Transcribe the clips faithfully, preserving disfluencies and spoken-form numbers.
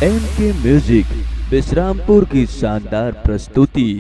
M के music Vishrampur की शानदार प्रस्तुति।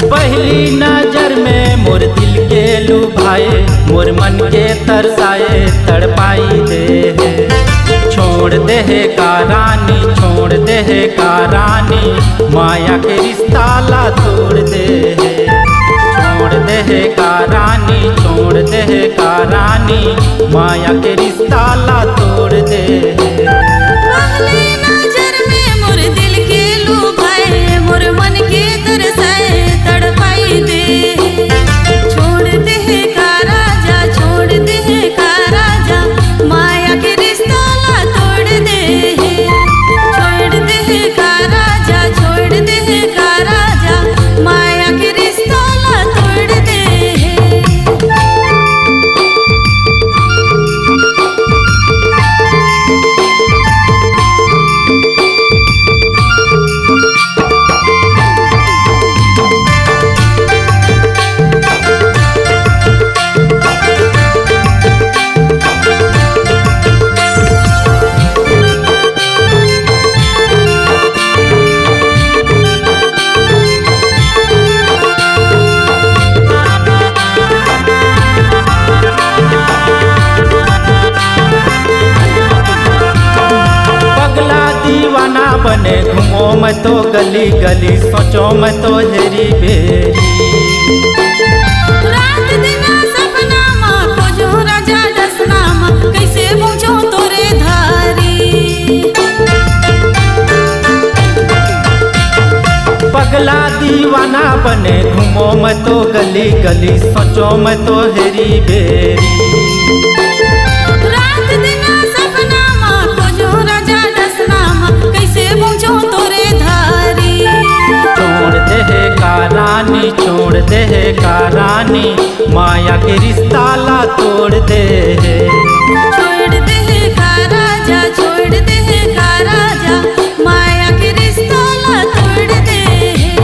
पहली नजर में मोर दिल के लुभाए, मोर मन के तरसाए, तड़पाई दे हे। छोड़ दे हे का रानी, छोड़ दे हे का रानी, माया के रिश्ता ला तोड़ दे हे। छोड़ दे हे का रानी, छोड़ दे हे का रानी, माया के रिश्ता ला तोड़ दे हे। पहली नजर में मोर दिल के लुभाए, मोर मन के तरसाए, तड़पाई दे। छोड़ दे का राजा, छोड़ दे का राजा, माया के रिश्ता ला तोड़ दे। छोड़ दे का राजा, छोड़ दे का राजा, माया के रिश्ता ला तोड़ दे। पगला दीवाना बने घूमों मैं तो गली गली, सोचों मैं तो हेरी बेरी। रात दिन सपना मा खोजों राजा डसना मा, कैसे पहुँचों तोरे धारी। पगला दीवाना बने घूमों मैं तो गली गली, सोचों मैं तो हेरी बेरी। रात दिन सपना मा खोजों राजा डसना मा, कैसे पहुँचों तोरे धारी। छोड़ दे हे का रानी, छोड़ दे हे का रानी, माया के रिश्ता ला तोड़ दे हे। छोड़ दे हे का राजा, छोड़ दे हे का राजा, माया के रिश्ता ला तोड़ दे हे।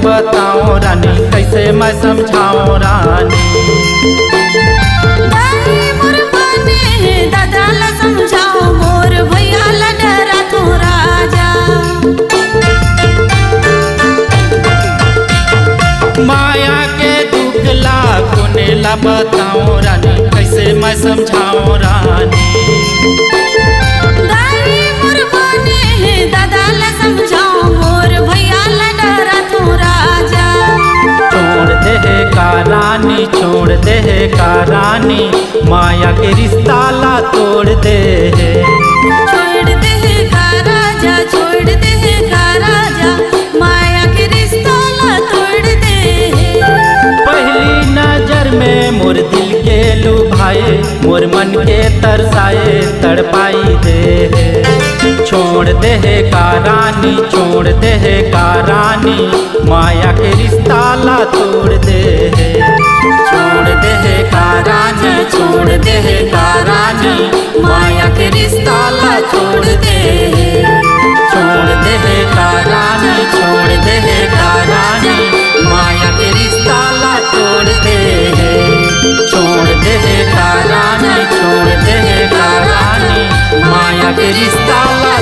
बताओ रानी, कैसे मैं समझाओ रानी। दाई मोर बने हे, दादा ला समझाओ, मोर भैया ला डराथों राजा। माया के दुख ला कोने ला बताओ रानी, कैसे मैं समझाओ रानी। दाई मोर बने हे, दादा ला समझाओ, मोर भैया ला डराथों राजा। छोड़ दे हे का रानी, छोड़ दे हे का रानी, माया के रिश्ता ला तोड़ दे हे। छोड़ दे हे का राजा, छोड़ दे हे का राजा, माया के रिश्ता ला तोड़ दे हे। पहली नजर में मोर दिल के लुभाए, मोर मन के तरसाए, तड़पाई दे हे। छोड़ दे हे का रानी, छोड़ दे हे का रानी, माया के रिश्ता ला तोड़ दे हे। छोड़ दे हे का रानी, छोड़ दे हे का रानी, माया के रिश्ता ला तोड़ दे हे। छोड़ दे हे का रानी, छोड़ दे हे का रानी, माया के रिश्ता ला तोड़ दे हे। छोड़ दे हे का रानी, छोड़ दे हे का रानी, माया के रिश्ता ला